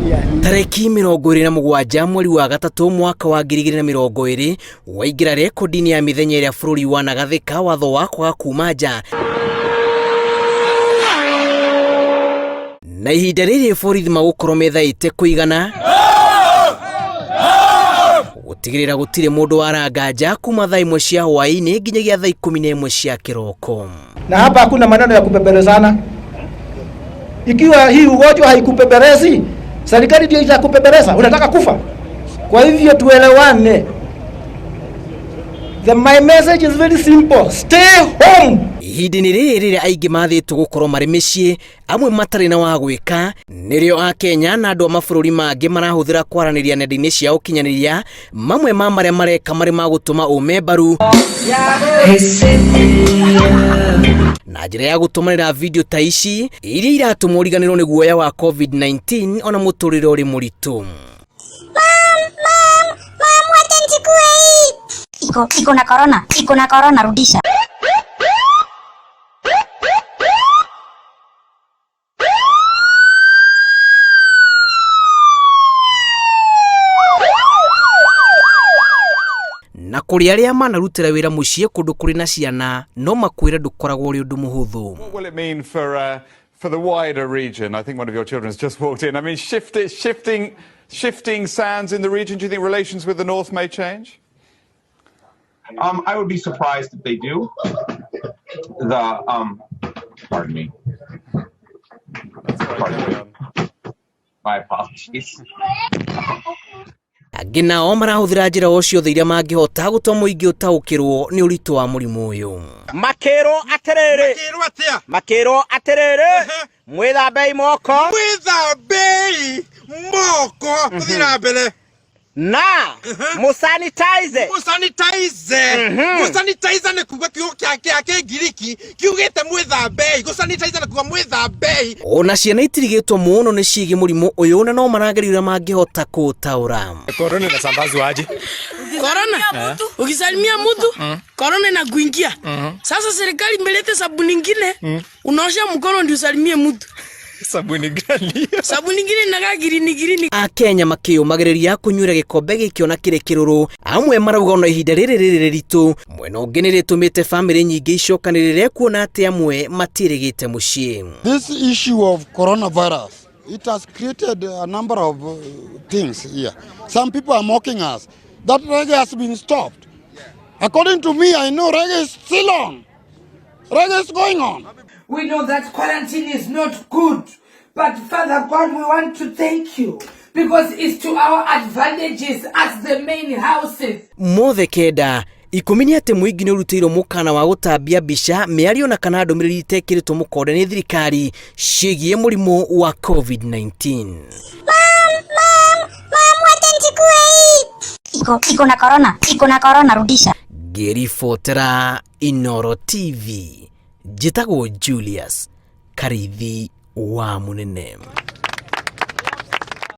Tarĩki 27 mweri wa gatatũ mwaka wa 2020 waingĩra rekondi-inĩ ya mĩthenya ĩrĩa bũrũri wanagathĩka watho wa kwaga kuma nja na ihinda rĩrĩ borithi magũkorwo methaĩte kũigana gũtigĩrĩra gũtirĩ mũndũ waranga nja kuma thaa 1 cia hwaĩ-inĩ nginyagia thaa 11 cia kĩroko. Na hapa hakuna maneno ya kupembelezana. Ikiwa hii ugonjwa haikupembelezi, serikali ndio itakupembeleza. Unataka kufa? Kwa hivyo tuelewane. My message is very simple. Stay home. Ihinda-inĩ rĩrĩ rĩrĩa aingĩ mathĩtwo gũkorwo marĩ mĩciĩ, amwe matarĩ na wa gwĩka, nĩrĩo Akenya na andũ a mabũrũri mangĩ marahũthĩra kwaranĩria nenda-inĩ cia ũkinyanĩria, mamwe ma marĩa mareka marĩ ma gũtũma ũme mbaru na njĩra ya gũtũmanĩra video ta ici iria iratũma ũriganĩrwo nĩ guoya wa COVID-19 ona mũtũrĩre ũrĩ mũritũ. Iko na corona, iko na corona, rudisha. Na kũrĩ arĩa manarutĩra wĩra mũciĩ kũndũ kũrĩ na ciana no makwĩre ndũkoragwo ũrĩ ũndũ mũhũthũ. What will it mean for the wider region? I think one of your children has just walked in. I mean, shifting sands in the region. Do you think relations with the North may change? I would be surprised if they do. Pardon me. That's all right, Pardon carry me. on. My apologies. Angĩ nao marahũthĩra njĩra o ciothe iria mangĩhota gũtũma mũingĩ ũtaũkĩrwo nĩ ũritũ wa mũrimũ ũyũ. Makĩrwo atĩrĩrĩ, Makĩrwo atĩa? Makĩrwo atĩrĩrĩ, mwĩthambei moko, Mwĩthambei moko, tũthiĩ na mbere. Na mũsanitize. Mũsanitize. Mũsanitize nĩ kuga kiugo kĩa Kĩngiriki kiugĩte mwĩthambei. Gũsanitize nĩ kuga mwĩthambei. Ona ciana itirigĩtwo mũno nĩ ciĩgiĩ mũrimũ ũyũ na no marageria ũrĩa mangĩhota kũũtaũra. Corona inasambazwa aje? Corona, ukisalimia mtu corona inakuingia. Sasa serikali imeleta sabuni ingine, unaosha mkono ndio usalimie mtu. Sabuni gani? Sabuni ingine inakaa girini girini. Akenya makĩyũmagĩrĩria kũnyuĩra gĩkombe gĩkĩ ona kĩrĩ kĩrũrũ, amwe marauga ona ihinda rĩrĩ rĩrĩ rĩritũ mwena ũngĩ nĩ rĩtũmĩte bamĩrĩ nyingĩ icokanĩrĩre kuona atĩ amwe matiĩrĩgĩte mũciĩ. This issue of coronavirus, it has created a number of things here. Some people are mocking us that reggae has been stopped. According to me, I know reggae is still on. Reggae is going on. We know that quarantine is not good, but Father God, we want to thank you because it's to our advantages as the main houses. Mothe kenda ikũmi nĩ atĩ mũingĩ nĩ ũrutĩirwo mũkana wa gũtambia mbica, mĩario na kana ndũmĩrĩri itekĩrĩtwo mũkonde nĩ thirikari ciĩgiĩ mũrimũ wa COVID-19. Iko na corona, iko na corona, rudisha. Ngĩribotera Inooro TV, njĩtagwo Julius Karithi wa Mũnene.